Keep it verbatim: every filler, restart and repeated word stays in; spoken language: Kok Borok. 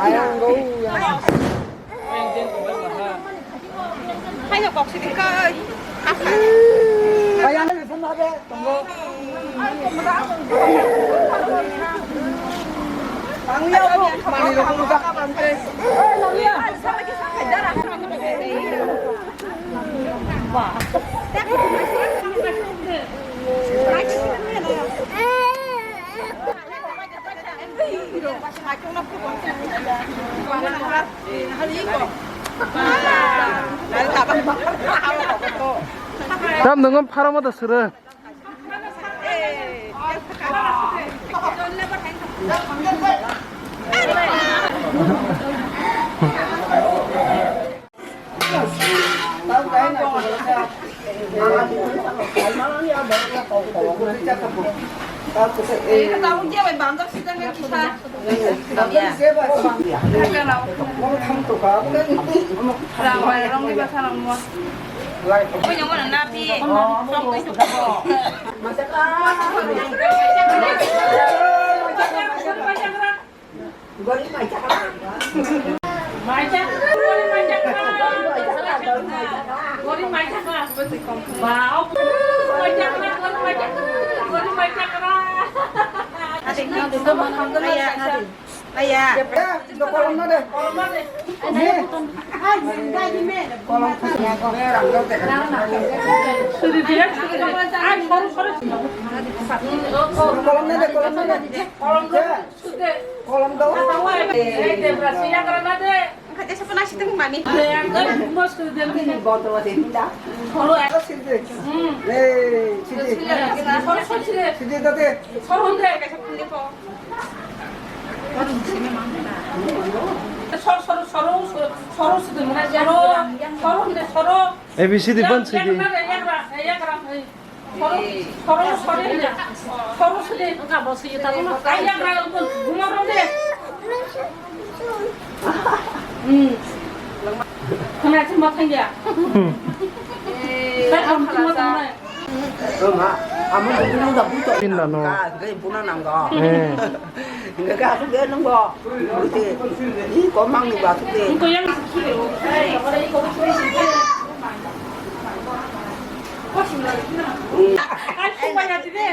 Ayang go. Haino kok sidi kai. Ayang ni sama be tongo. Ang ya bo mani lo ko ka. Tam nungam phara mata sura. Gorip mai chakra. Mai chakra, gorip mai chakra. Gorip mai chakra. Ba, gorip mai chakra, gorip mai chakra, gorip mai chakra. Aya, aya. Kolom na de. Kolom na de. Ni. Kolom. Suri dia, suri dia. Ai, sorry, sorry. Kolom na de, kolom na de. Kolom na de. Kolom do. Sidi. Sor, sor, sor, sor, sor, sidi. A B C D ban sidi. Soro, soro, soro, soro sidi. Wngkha bo sidi, tabukno. Ai, yagra, gumar rok de. Hmm. Khna chuma thangya. Hmm. Sai, am chuma thangnai. Roma, amo bini da buto. Tinda no. Ka, gai buna nanggo. Eh. Hingke asuk de nungbo. Ite. I komang ni ba asuk de. Ko yang. Ai, sumaya di de.